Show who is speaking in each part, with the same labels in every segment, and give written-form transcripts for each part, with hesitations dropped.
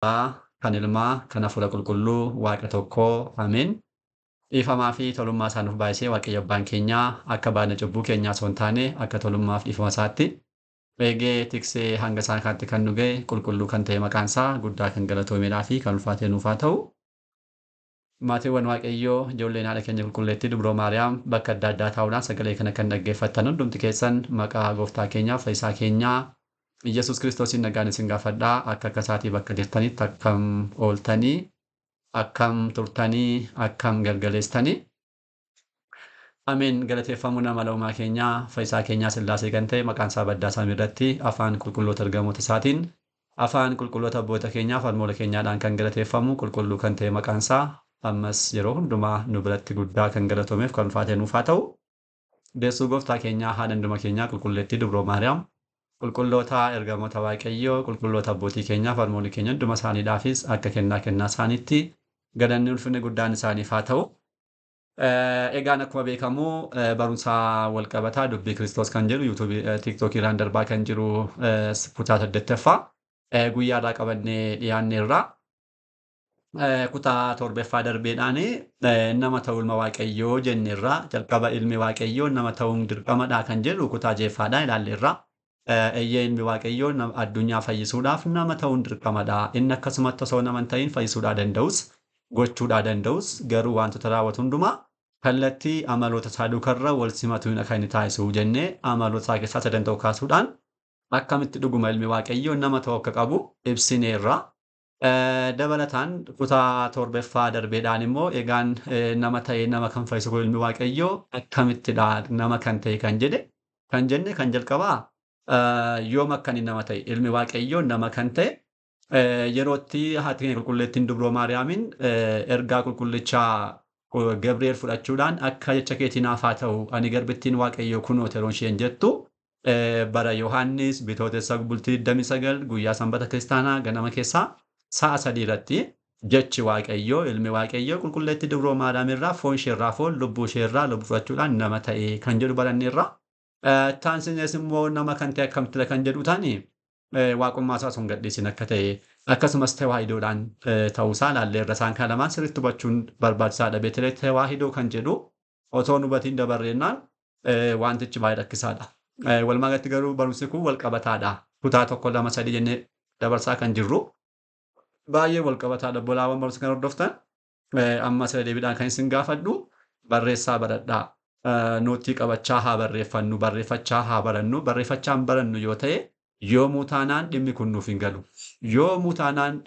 Speaker 1: Kan Ilmaa, kan Hafuura Qulqulluu, Waaqa tokkoo. Ameen. Dhiifamaa fi tolummaa isaa nuuf baay'isee Waaqayyo Abbaan keenyaa akka baay'ina cubbuu keenyaa osoo hin taane akka tolummaa fi dhiifama isaatti eegee tiksee hanga isaan kanatti kan nu ga'e qulqulluu kan ta'e maqaan isaa guddaa kan galatoomeedhaa fi kan ulfaatee nuuf haa ta'u. Maatiiwwan Waaqayyoo, ijoolleen haadha keenya qulqulleettii Dubroo Maariyaam, bakka adda addaa taa'uudhaan sagalee kana kan dhaggeeffattan hundumti keessan maqaa gooftaa keenyaa fayyisaa keenyaa Iyyasuus Kiristoosiin nagaan isin gaafadhaa. Akka akka isaatii bakka jirtanitti akkam ooltanii, akkam turtanii, akkam galgaleessitanii. Ameen. Galateeffamuu nama laumaa keenyaa fayyisaa keenyaa Sillaasee kan ta'e maqaan isaa baddaa samii irratti afaan qulqulloota ergamoota isaatiin, afaan qulqulloota abboota keenyaa falmoota keenyaadhaan kan galateeffamu qulqulluu kan ta'e maqaan isaa ammas yeroo hundumaa nu biratti guddaa kan galatoomeef kan ulfaatee nuuf haa ta'u. Deessuu gooftaa keenyaa haadha hunduma keenyaa qulqulleettii Dubroo Maariyaam, qulqulloota ergamoota Waaqayyoo, qulqulloota abbootii keenyaa falmoonni keenya hunduma isaaniidhaafis akka kennaa kennaa isaaniitti galanni ulfinni guddaan isaaniif haa ta'u. Egaan akkuma beekamu barumsa walqabataa dubbii Kiristoos kan jedhu yuutuubii tiiktookii irraan darbaa kan jiru kutaa 8ffaa guyyaarraa qabannee dhiyaanneerra. Kutaa 7ffaa darbeedhaan nama ta'uu ilma Waaqayyoo jenneerra. Jalqaba ilmi Waaqayyoo nama ta'uun dirqamadha kan jedhu kutaa 6ffaadhaan ilaalleerra. Eeyyee, ilmi Waaqayyoo addunyaa fayyisuudhaaf nama ta'uun dirqamadha. Inni akkasumatti osoo nama hin ta'in fayyisuudhaa danda'us, gochuudhaa danda'us, garuu wantoota raawwatu hundumaa kallattii amaloota isaa duukarra wal simatuun akka inni taasisu jennee amaloota isaa keessaa sadan ta'u kaasuudhaan akkamitti dhuguma ilmi Waaqayyoo nama ta'uu akka qabu ibsineerra. Dabalataan kutaa 7ffaa darbeedhaan immoo egaan nama ta'ee nama kan fayyisu kun ilmi Waaqayyoo akkamittidha nama kan ta'e kan jedhe kan jenne kan jalqabaa yoom akka inni nama ta'e, ilmi Waaqayyoo nama kan ta'e yerootti haati keenya qulqulleettiin Dubroo Maariyaamiin ergaa qulqullichaa Gabri'eel fudhachuudhaan akka jecha keetii naaf haa ta'u, ani garbittiin Waaqayyoo kunoo yeroon isheen jettu, bara Yohaannis Bitootessa bultii 29 guyyaa sanbata kiristaanaa ganama keessaa sa'a 3 irratti jechi Waaqayyoo ilmi Waaqayyoo qulqulleettii Dubroo Maariyaam irraa foon isheerraa foon, lubbuu isheerraa lubbuu fudhachuudhaan nama ta'e kan jedhu baranneerra. Taansinees immoo nama kan ta'e akkamittidha kan jedhu taani waaqummaa isaa osoo hin gadhiisin akka ta'e, akkasumas tewaahidoodhaan ta'uusaa ilaalleerra. Isaan kana lamaan sirriitti hubachuun barbaachisaadha. Beetelee tewaahidoo kan jedhu otoo hin hubatiin dabarreennaan wantichi baay'ee rakkisaadha. Walumaa galatti garuu barumsi kun wal qabataadha. Kutaa 1, 2, 3 jennee dabarsaa kan jirru baay'ee wal qabataadha. Bolaawwan barumsa kana hordoftan amma sirra deebiidhaan kan isin gaafadhu barreessaa baradhaa. Nootii qabachaa haa barreeffannu, barreeffachaa haa barannu, barreeffachaa hin barannu yoo ta'e yoomuu taanaan dhimmi kun nuuf hin galu. Yoomuu taanaan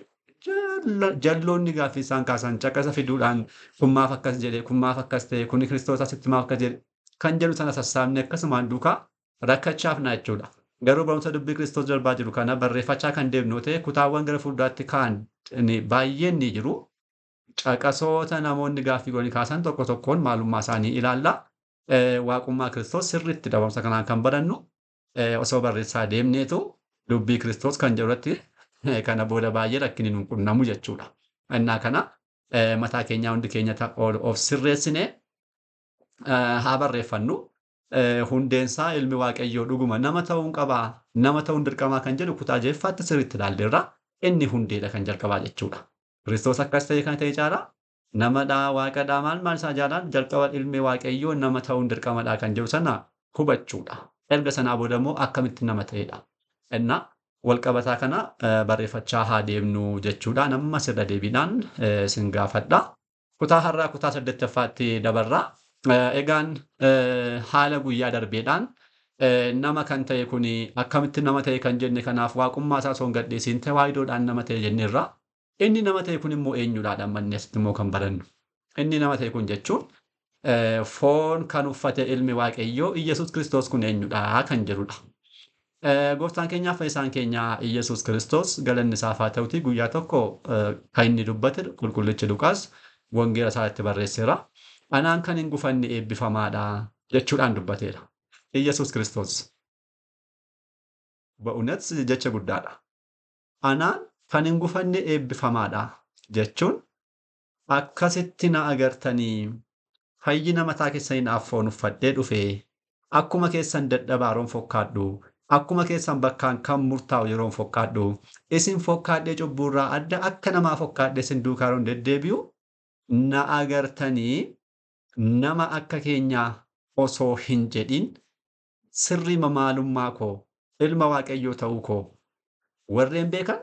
Speaker 1: jalloonni gaaffii isaan kaasan caqasa fiduudhaan kun maaf akkas jedhe, kun maaf akkas ta'e, kuni Kiristoos asitti maaf akkas jedhe kan jedhu sana sassaabne akkasumaan duukaa rakkachaaf na jechuudha. Garuu barumsa dubbii Kiristoos darbaa jiru kana barreeffachaa kan deemnu ta'e kutaawwan gara fuulduraatti ka'an baay'een ni jiru. Caqasoota namoonni gaaffii godhanii kaasan tokko tokkoon maalummaa isaanii ilaalla. Waaqummaa Kiristoos sirriitti barumsa kanaan kan barannu osoo barreessaa deemneetu dubbii Kiristoos kan jedhu irratti kana booda baay'ee rakkinni nu qunnamu jechuudha. Innaa kana mataa keenyaa hundi keenya of sirreessinee haa barreeffannu. Hundeensaa ilmi Waaqayyoo dhuguma nama ta'uun qabaa, nama ta'uun dirqamaa kan jedhu kutaa 6ffaatti sirriitti ilaalleerra. Inni hundeedha kan jalqabaa jechuudha. Kiristoos akkas ta'e kan ta'e caalaa namadhaa, waaqadhaa, maal maal isaa jaalaan jalqaba ilmi Waaqayyoo nama ta'uun dirqamadhaa kan jedhu sana hubachuudha. Erga sanaa booda immoo akkamitti nama ta'edha. Innaa walqabataa kana barreeffachaa haa deemnu jechuudhaan amma sirra deebiidhaan isin gaafadha. Kutaa har'aa kutaa 8ffaatti dabarra. Egaan haala guyyaa darbeedhaan nama kan ta'e kun akkamitti nama ta'e kan jenne kanaaf waaqummaa isaa osoo hin gadhiisiin tewaahidoodhaan nama ta'e jenneerra. Inni nama ta'e kun immoo eenyudhaadha manni asitti immoo kan barannu. Inni nama ta'e kun jechuun foon kan uffate ilmi Waaqayyoo Iyyasuus Kiristoos kun eenyudha kan jedhudha. Gooftaan keenyaa fayyisaan keenya Iyyasuus Kiristoos galanni isaaf haa ta'uti guyyaa tokko kan inni dubbate qulqullichi Luqaas wangeela isaatti barreesseera. Anaan kan hin gufanne eebbifamaadha jechuudhaan dubbateera. Iyyasuus Kiristoos. Ba'unet jecha guddaadha. Anaan kan hin gufanne eebbifamaadha jechuun akkasitti na agartanii fayyina mataa keessaniin foon uffadhee dhufe, akkuma keessan dadhabaa roon fokkaadhu, Akkuma keessan bakkaan kan murtaa'u yeroon fokkaadhu. Isin fokkaadhee cubbuurraa adda akka namaa fokkaadhee isin duukaa yeroon deddeebi'u na agartanii nama akka keenyaa osoo hin jedhin sirriima maalummaa koo ilma Waaqayyoo ta'uu koo warreen beekan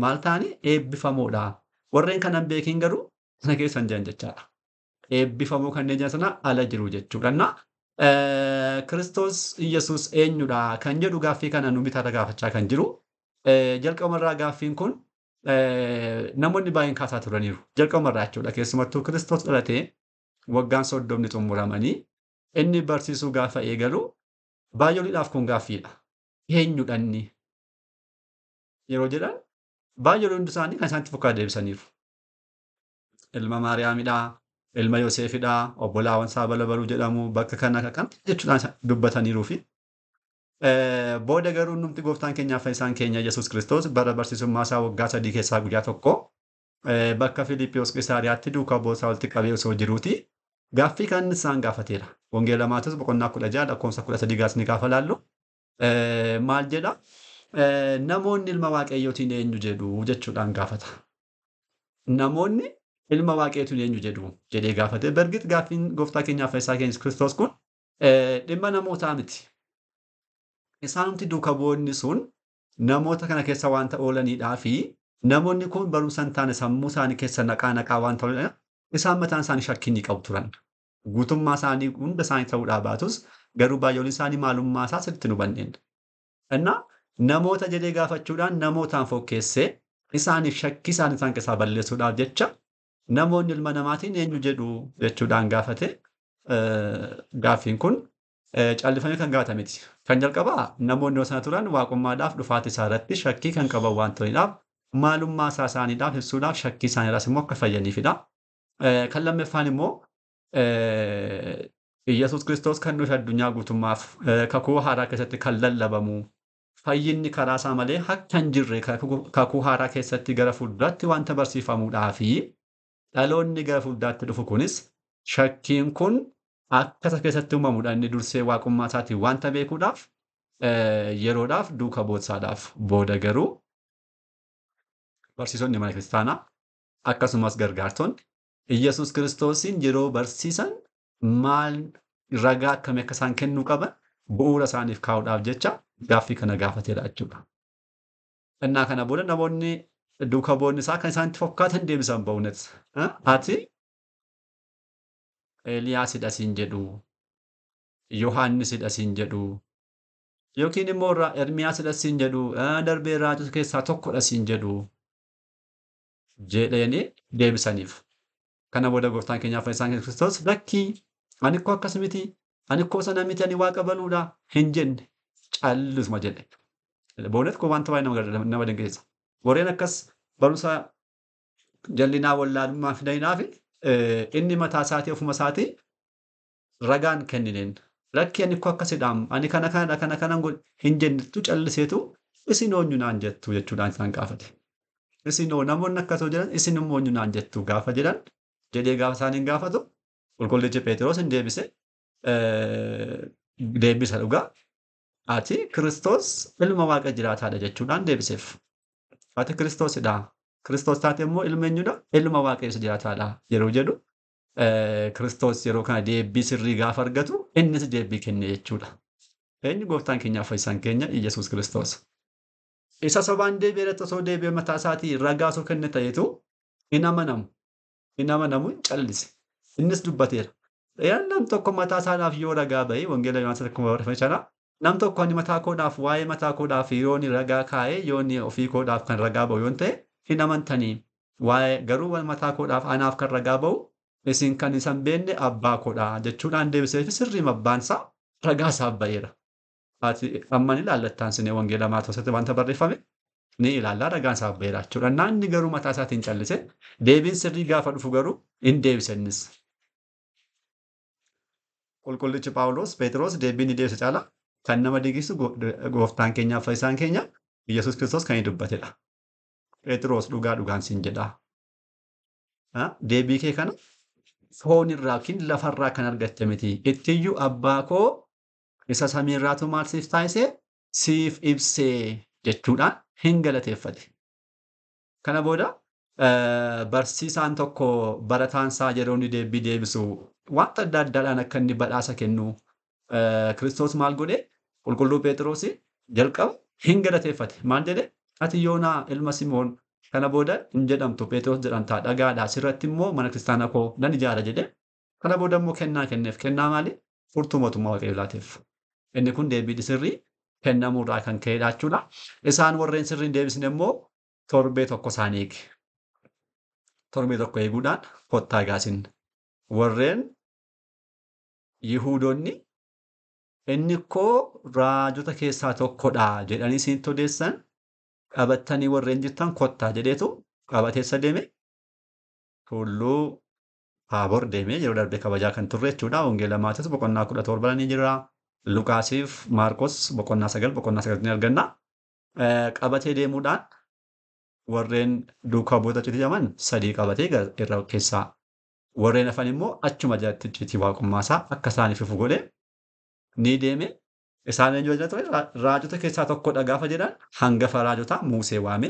Speaker 1: maal ta'anii eebbifamoodha. Warreen kana hin beekin garuu sana keessa hin jiran jechaadha. Eebbifamoo kanneen jiran sana ala jiru jechuudha. Na Kiristoos Iyyasuus eenyudha kan jedhu gaaffii kana nu bitaarra gaafachaa kan jiru. Jalqabumarraa gaaffiin kun namoonni baay'een kaasaa turaniiru. Jalqabumarraa jechuudha. Keessumattuu Kiristoos dhalatee waggaan 30 xumuramanii inni barsiisuu gaafa eegalu baay'ooliidhaaf kun gaaffiidha. Eenyudha inni? Yeroo jedhan baay'ooliin hundi isaanii kan isaanitti fokkaa deebisaniiru. Ilma Maariyaamidhaa, ilma Yoseefidhaa, obbolaawwan isaa balabaluu jedhamu bakka kana kan jechuudhaan dubbataniiruu fi booda garuu numti gooftaan keenyaaf fayyisaan keenya Yesuus Kiristoos bara barsiisummaa isaa waggaa 3 keessaa guyyaa tokko bakka Filiippiyoos Qisaariyaatti duukaa bu'ootaa walitti qabee osoo jiruuti gaaffii kan isaan gaafateera. Wangeela Maatewos boqonnaa 16 lakkoofsa 13 gaasni gaafa laallu maal jedha? Namoonni ilma Waaqayyootiin eenyu jedhu jechuudhaan gaafata. Namoonni ilma Waaqayyootiin eenyu jedhu jedhee gaafate. Bergit gaaffiin gooftaa keenyaaf fayyisaa keenya Kiristoos kun dhimma namootaa miti. Isaanumti duuka bu'oonni sun namoota kana keessa waanta oolaniidhaa fi namoonni kun barumsa hin taane sammuu isaanii keessa naqaa naqaa waanta oolaniidha. Isaan mataan isaanii shakkii ni qabu turan. Guutummaa isaanii hunda isaanii ta'uudhaa baatus garuu baay'ooliin isaanii maalummaa isaa sirriitti hin hubanneen. Innaa namoota jedhee gaafachuudhaan namootaan fokkeessee isaaniif shakkii isaanii isaan keessaa balleessuudhaaf jecha namoonni ilma namaatiin eenyu jedhu jechuudhaan gaafate. Gaaffiin kun callifamee kan gaafatame miti. Kan jalqabaa namoonni yoo sana turan waaqummaadhaaf dhufaatii isaa irratti shakkii kan qaban waan turaniidhaaf maalummaa isaa isaaniidhaaf ibsuudhaaf shakkii isaaniirraas immoo akka fayyaniifidha. Kan lammaffaan immoo Iyyasuus Kiristoos kan dhufe addunyaa guutummaaf kakuu haaraa keessatti kan lallabamu fayyinni karaa isaa malee akka hin jirre kakuu haaraa keessatti gara fuulduraatti wanta barsiifamuudhaa fi dhaloonni gara fuulduraatti dhufu kunis shakkiin kun akka isa keessatti uumamuudha inni dursee waaqummaa isaatiin wanta beekuudhaaf yeroodhaaf duuka bu'ootaadhaaf booda garuu barsiisonni mana kiristaanaa akkasumas gargaartonni Iyyasuus Kiristoosiin yeroo barsiisan maal ragaa akkamii akka isaan kennuu qaban bu'uura isaaniif kaa'uudhaaf jecha gaaffii kana gaafateera jechuudha. Innaa kana booda namoonni duuka bu'oonni isaa kan isaanitti fokkaatan deebisan ba'uunet. Ati Eeliyaasidha siin jedhu, Yohaannisidha siin jedhu, yookiin immoo Ermiyaasidha siin jedhu, darbee raajota keessaa tokkodha siin jedhu jedhanii deebisaniif. Kana booda gooftaan keenyaaf fayyisaan keenya Kiristoos lakkii ani koo akkas miti, ani koo sana miti, ani waaqa baluudha hin jenne callisuma jedhe. Boonet kun wanta baay'ee nama dinqisiisa. Warreen akkas barumsa jallinaa wallaalummaa fidaniidhaaf inni mataa isaatii ofuma isaatii ragaan kennineen. Lakkii ani koo akkasidhaam, ani kana kanadha kana kanan godhe hin jennettu calliseetu isin eenyu naan jettu jechuudhaan isaan gaafate. Isinoo namoonni akkasoo jedhan isin immoo eenyu naan jettu gaafa jedhan jedhee gaafa isaaniin gaafatu qulqullichi Pheexiroos hin deebise. Deebisa dhugaa. Ati Kiristoos ilma Waaqa jiraataadha jechuudhaan deebiseef. Ati Kiristoosidha. Kiristoos taate immoo ilma eenyudha? Ilma Waaqa isa jiraataadha yeroo jedhu Kiristoos yeroo kana deebii sirrii gaafa argatu innis deebii kenne jechuudha. Eenyu gooftaan keenyaaf fayyisaan keenya Iyyasuus Kiristoos. Isa sobaan deebi'ee irratti osoo deebi'ee mataa isaatii ragaa osoo kenne ta'etu hin amanamu. Hin amanamu hin callise. Innis dubbateera. Nam tokko mataa isaadhaaf yoo ragaa ba'e wangeela Yohaannis akkuma barreeffame sana nam tokko ani mataa koodhaaf waa'ee mataa koodhaaf yoo inni ragaa kaa'e yoo inni ofii koodhaaf kan ragaa ba'u yoo ta'e hin amantanii. Waa'ee garuu mataa koodhaaf anaaf kan ragaa ba'u isin kan isa hin beekne abbaa koodha jechuudhaan deebisee fi sirriima abbaan isaa ragaa isaaf ba'eera. Ati amma ni ilaallattaan sinee wangeela Maatewositti wanta barreeffame ni ilaallaa ragaan isaaf ba'eera jechuudha. Naanni garuu mataa isaatiin callise deebiin sirrii gaafa dhufu garuu hin deebise innis. Qulqullichi Phaawulos Pheexiroos deebiin ni deebise caala kan nama dinqisiisu gooftaan keenyaaf fayyisaan keenya Iyyasuus Kiristoos kan inni dubbatedha. Pheexiroos dhugaa dhugaan siin jedha. Deebii kee kana foon irraa yookiin lafarraa kan argatte miti. Ittiyyuu abbaa koo isa samiirraatu maal siif taasise siif ibsee jechuudhaan hin galateeffate. Kana booda barsiisaan tokko barataan isaa yeroo inni deebii deebisu wanta adda addaadhaan akka inni badhaasa kennu Kiristoos maal godhe? Qulqulluu Phexros jalqaba hin galateeffate. Maal jedhe? Ati Yoonaa ilma Simoon kana booda hin jedhamtu Phexros jedhamtaa dhagaadha. Sirratti immoo mana kiristaanaa koo nan ijaara jedhe. Kana booda immoo kennaa kenneef. Kennaa maali? Furtuu mootummaa Waaqayyoo laateef. Inni kun deebii sirrii kennamuurraa kan ka'edha jechuudha. Isaan warreen sirrii hin deebisne immoo torbee tokko isaan eege. Torbee tokko eeguudhaan kottaa gaasin. Warreen Yihuudoonni inni koo raajota keessaa tokkodha jedhanii isinitti odeessan qabattanii warreen jirtan kottaa jedheetu qabateessa deeme. Tulluu Taabor deemee yeroo darbe kabajaa kan turre jechuudha. Wangeela Maatewos boqonnaa 17 ni jira. Luqaasiif Maarqos boqonnaa 9 boqonnaa 9 ni arganna. Qabatee deemuudhaan warreen duukaa bu'oota icciitii jedhaman 3 qabatee irra keessaa warreen hafan immoo achuma jalatti icciitii waaqummaa isaa akka isaaniif ifu godhe ni deeme. Isaan eenyu jala ture? Raajota keessaa tokkodha gaafa jedhan hangafa raajotaa Musee waame.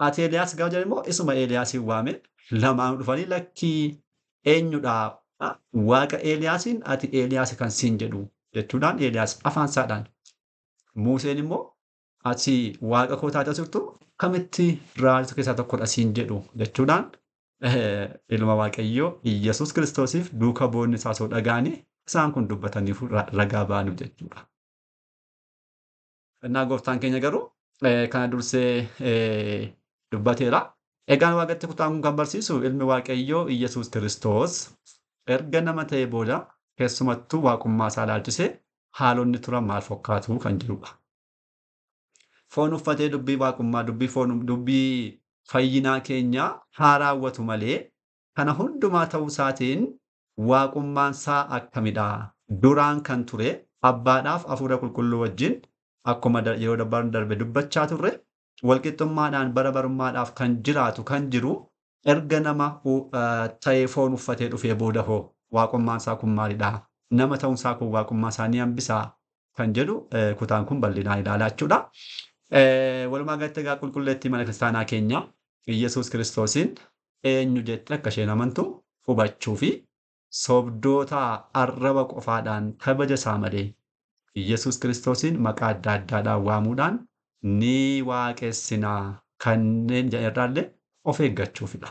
Speaker 1: Ati Eeliyaas gaafa jedhan immoo isuma Eeliyaasiin waame. Lamaan dhufanii lakkii eenyudha? Waaqa Eeliyaasiin ati Eeliyaas kan siin jedhu jechuudhaan Eeliyaas afaan isaadhaan. Museen immoo ati waaqa koo taatee jirtu kamitti raajota keessaa tokkodha siin jedhu jechuudhaan ilma Waaqayyoo Iyyasuus Kiristoosiif duuka bu'oonni isaa osoo dhaga'anii isaan kun dubbataniif ragaa ba'aniif jechuudha. Innaa gooftaan keenya garuu kana dursee dubbateera. Egaan waaqatti kutaan kun kan barsiisu ilmi Waaqayyoo Iyyasuus Kiristoos erga nama ta'ee booda keessumattuu waaqummaa isaa ilaalchisee haalonni turan maal fakkaatu kan jedhudha. Foon uffatee dubbii waaqummaa, dubbii foon, dubbii fayyinaa keenyaa haa raawwatu malee kana hundumaa ta'uu isaatiin waaqummaan isaa akkamidha? Duraan kan ture abbaadhaaf hafuura qulqulluu wajjin akkuma yeroo darbe dubbachaa turre walqixxummaadhaan bara barummaadhaaf kan jiraatu kan jiru erga nama ta'ee foon uffatee dhufee booda hoo waaqummaan isaa kun maalidha? Nama ta'uun isaa kun waaqummaa isaa ni hambisaa kan jedhu kutaan kun bal'inaan ilaalaa jechuudha. Walumaa galatti egaa qulqulleettii mana kiristaanaa keenya Iyyasuus Kiristoosiin eenyu jettee akka isheen amantu hubachuu fi sobdoota arraba qofaadhaan kabaja isaa malee Iyyasuus Kiristoosiin maqaa adda addaadhaan waamuudhaan ni waaqessinaa kanneen jedhan irraallee of eeggachuufidha.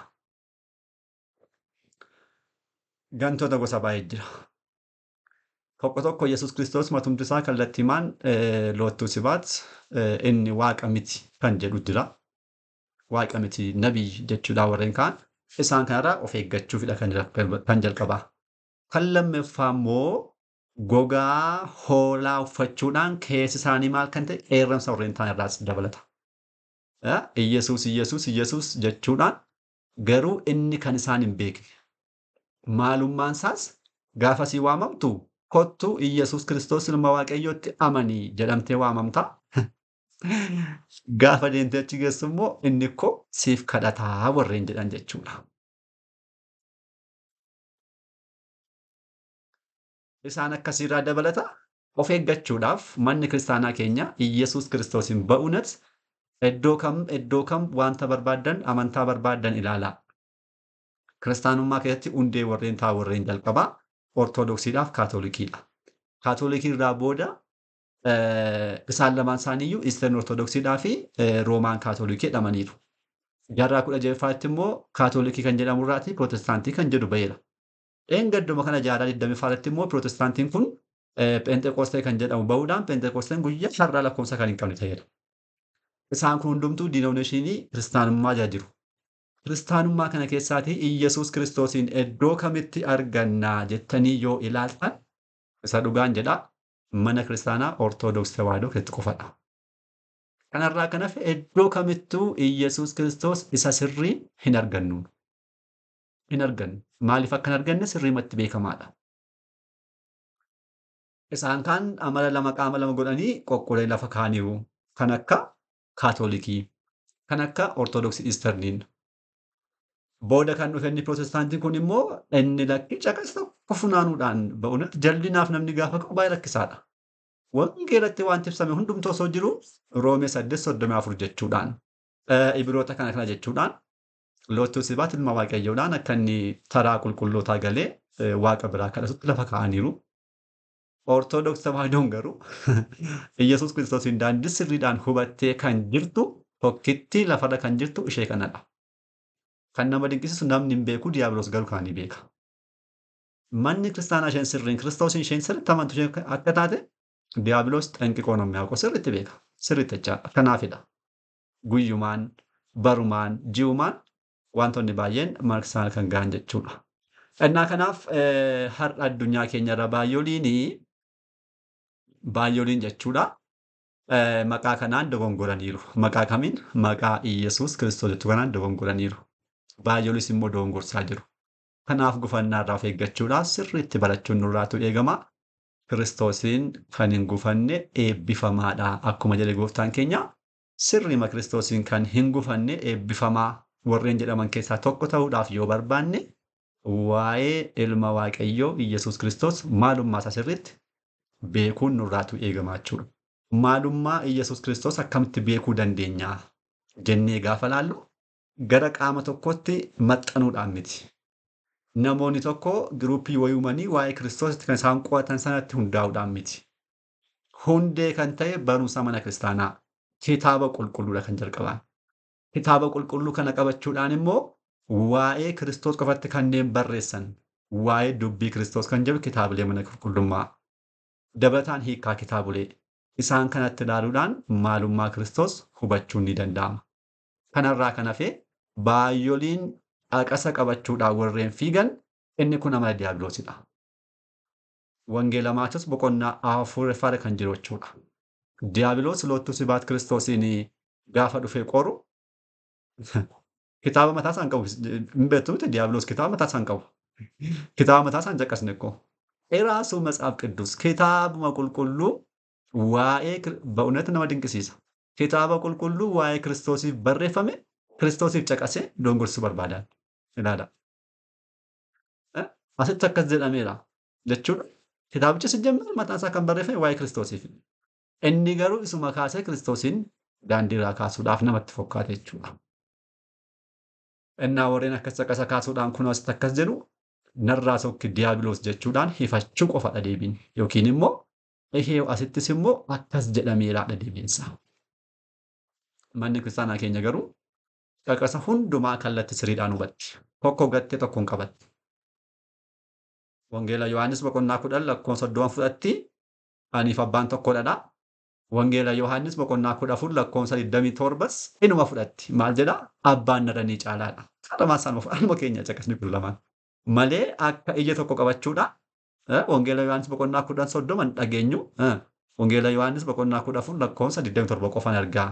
Speaker 1: Gantoota gosa baay'ee jira. Tokko tokko Iyyasuus Kiristoos matumti isaa kallattiimaan loottuu sibaat inni waaqa miti kan jedhu jira. Waaqa miti nabii jechuudha warreen kaan. Isaan kanarraa of eeggachuufidha kan jalqabaa. Kan lammaffaa immoo gogaa hoolaa uffachuudhaan keessi isaanii maal kan ta'e qeerransa warreen ta'an irraas dabalata. Iyyasuus Iyyasuus Iyyasuus jechuudhaan garuu inni kan isaan hin beekne. Maalummaan isaas gaafa sii waamamtu kottu Iyyasuus Kiristoos ilma Waaqayyootti amanii jedhamtee waamamta. Gaafa deemtee achi geessu immoo inni koo siif kadhataa warreen jedhan jechuudha. Isaan akkasiirraa dabalata of eeggachuudhaaf manni kiristaanaa keenya Iyyasuus Kiristoosiin ba'uunat iddoo kam wanta barbaaddan amantaa barbaaddan ilaalaa. Kiristaanummaa keessatti hundee warreen ta'a warreen jalqabaa Ortodoksiidhaaf Kaatolikiidha. Kaatolikii irraa booda isaan lamaan isaaniiyyuu Eastern Ortodoksiidhaa fi Roomaan Kaatolikii jedhamaniiru. Jaarraa 16ffaatti immoo Kaatolikii kan jedhamu irraatii Pirootestaantii kan jedhu ba'eera. Dheengadduma kana jaarraa 20ffaatti immoo Pirootestaantiin kun Pheenxeqoostee kan jedhamu ba'uudhaan Pheenxeqoosteen guyyaa har'aa lakkoofsa kan hin qabne ta'eera. Isaan kun hundumtuu diinomineeshinii kiristaanummaa jala jiru. Kiristaanummaa kana keessaatii Iyyasuus Kiristoosiin iddoo kamitti argannaa jettanii yoo ilaaltan isa dhugaan jedhaa mana kiristaanaa Ortodoksii Tawaahidoo keessatti qofadha. Kanarraa kan hafe iddoo kamittuu Iyyasuus Kiristoos isa sirrii hin argannu. Hin argannu. Maaliif akka hin arganne sirriimatti beekamaadha. Isaan kaan amala lama qaama lama godhanii qoqqoodanii lafa kaa'aniiru. Kan akka Kaatolikii, kan akka Ortodoksii Iisterniin. Booda kan dhufe inni Pirootestaantiin kun immoo inni lakki caqasa tokko funaanuudhaan ba'uunatti jallinaaf namni gaafa qabu baay'ee rakkisaadha. Wangeelatti wanti ibsame hundumtuu osoo jiru Roomee 8:34 jechuudhaan Ibiroota kana kana jechuudhaan Loottuu Sibaat ilma Waaqayyoodhaan akka inni taraa qulqullootaa galee Waaqa biraa kadhatutti lafa kaa'aniiru. Ortodoksii Tewaahidoon garuu Iyyasuus Kiristoosiin daandii sirriidhaan hubattee kan jirtu tokkittii lafarra kan jirtu ishee kanadha. Kan nama dinqisiisu namni hin beeku, Diiyaabiloos garuu kana ni beeka. Manni kiristaanaa isheen sirriin Kiristoosiin isheen sirriitti amantu isheen akka taate Diiyaabiloos xanqiqoo namni haaqu sirriitti beeka. Sirriitti jechaadha. Kanaafidha. Guyyumaan, barumaan, ji'umaan wantoonni baay'een mana kiristaanaa kan gahan jechuudha. Innaa kanaaf har'a addunyaa keenyarra baay'ooliin jechuudha. Maqaa kanaan dogongoraniiru. Maqaa kamiin? Maqaa Iyyasuus Kiristoos jechuu kanaan dogongoraniiru. Baay'oolis immoo dogongorsaa jiru. Kanaaf gufannaa irraa of eeggachuudhaaf sirriitti barachuun nurraatu eegama. Kiristoosiin kan hin gufanne eebbifamaadha. Akkuma jedhe gooftaan keenya sirriima Kiristoosiin kan hin gufanne eebbifamaa warreen jedhaman keessaa tokko ta'uudhaaf yoo barbaanne waa'ee ilma Waaqayyoo Iyyasuus Kiristoos maalummaa isaa sirriitti beekuun nurraatu eegama jechuudha. Maalummaa Iyyasuus Kiristoos akkamitti beekuu dandeenya jennee gaafa laallu gara qaama tokkotti maxxanuudhaan miti. Namoonni tokko giruuppii wayii uumanii waa'ee Kiristoositti kan isaan qo'atan sanatti hundaa'uudhaan miti. Hundee kan ta'e barumsa mana kiristaanaa kitaaba qulqulluudha kan jalqaban. Kitaaba qulqulluu kana qabachuudhaan immoo waa'ee Kiristoos qofatti kanneen barreessan waa'ee dubbii Kiristoos kan jedhu kitaabilee mana qulqullummaa dabalataan hiikkaa kitaabolee isaan kanatti ilaaluudhaan maalummaa Kiristoos hubachuun ni danda'ama. Kanarraa kan hafe baay'ooliin dhaqasa qabachuudhaan warreen fiigan inni kun amala Diiyaabiloosidha. Wangeela Maatewos boqonnaa 4 kan jiru jechuudha. Diiyaabiloos Loottuu Sibaat Kiristoosiin gaafa dhufee qoru kitaaba mataa isaa hin qabu. Hin beektu miti Diiyaabiloos kitaaba mataa isaa hin qabu. Kitaaba mataa isaa hin caqasne ikkoo. Iraasuu Matsaaf Qiddus kitaabuma qulqulluu waa'ee በእውነት nama dinqisiisa. Kitaaba qulqulluu waa'ee Kiristoosiif barreeffame Kiristoosiif caqasee dogogorsuu barbaadan. Ilaala. Asitti akkas jedhameera jechuudha. Kitaabichi sijjammal mataan isaa kan barreeffame waa'ee Kiristoosiif. Inni garuu isuma kaasee Kiristoosiin daandiirraa kaasuudhaaf namatti fokkaate jechuudha. Innaa warreen akkas caqasa kaasuudhaan kun asitti akkas jedhu narraa sokki Diiyaabiloos jechuudhaan hifachuu qofadha deebiin. Yookiin immoo ihee asittis immoo akkas jedhameeraadha deebiinsa. Manni kiristaanaa keenya garuu caqasa hundumaa kallattii sirriidhaan hubatti. Tokko gattee tokkoon qabatti. Wangeela Yohaannis boqonnaa 10 lakkoofsa 30 fudhatti aniif abbaan tokkodha. Wangeela Yohaannis boqonnaa 14 lakkoofsa 27 inuma fudhatti. Maal jedha? Abbaan narra ni caalaadha. Qaramaa isaan anuma keenya caqasni kun lamaan. Malee akka ija tokko qabachuudha. Wangeela Yohaannis boqonnaa 10 30 hin dhageenyu. Wangeela Yohaannis boqonnaa 14 lakkoofsa 27 qofaan argaa.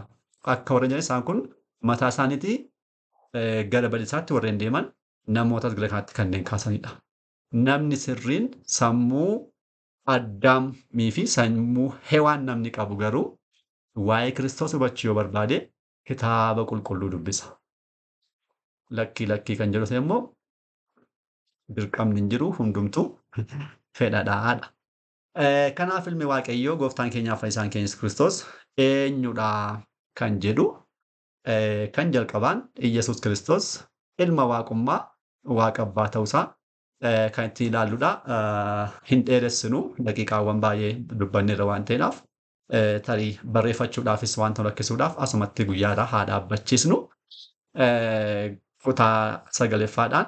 Speaker 1: Akka warreen jedhan isaan kun mataa isaaniitii gara badiisaatti warreen deeman namoota gara kanaatti kanneen kaasanidha. Namni sirriin sammuu Addaamii fi sammuu Hewaan namni qabu garuu waa'ee Kiristoos hubachuu yoo barbaade kitaaba qulqulluu dubbisa. Lakkii lakkii kan jedhu immoo dirqamni hin jiru hundumtuu fedhadhaadha. Kanaaf ilmi Waaqayyoo gooftaan keenyaaf fayyisaan keenya Yesuus Kiristoos eenyudha kan jedhu kan jalqabaan Iyyasuus Kiristoos ilma waaqummaa waaqa abbaa ta'uusaa kan ittiin ilaalludha. Hin dheeressinu daqiiqaawwan baay'ee dubbanneerra waan ta'eedhaaf tarii barreeffachuudhaafis waan rakkisuudhaaf asumatti guyyaadhaa haa dhaabbachiisnu. Kutaa sagaleffaadhaan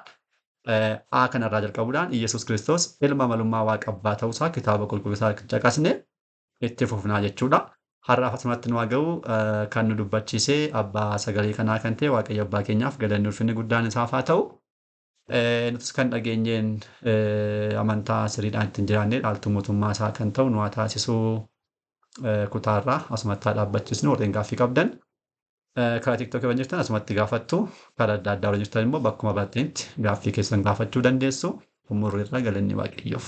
Speaker 1: A kanarraa jalqabuudhaan Iyyasuus Kiristoos ilma malummaa waaqa abbaa ta'uusaa kitaaba qulqulluu isaa caqasne itti fufnaa jechuudha. Har'aaf asumatti nu haa ga'u kan nu dubbachiisee abbaa sagalee kanaa kan ta'e Waaqayyo abbaa keenyaaf galanni ulfinni guddaan isaaf haa ta'u. Nutis kan dhageenyeen amantaa sirriidhaan ittiin jiraannee dhaaltuu mootummaa isaa kan ta'u nu haa taasisuu kutaarraa asumatti haa dhaabbachiisnu warreen gaaffii qabdan. Karaa TikTokii waan jirtan asumatti gaafattu karaa adda addaa warra jirtan immoo bakkuma baatanitti gaaffii keessan gaafachuu dandeessu. Umurri irraa galanni Waaqayyoof.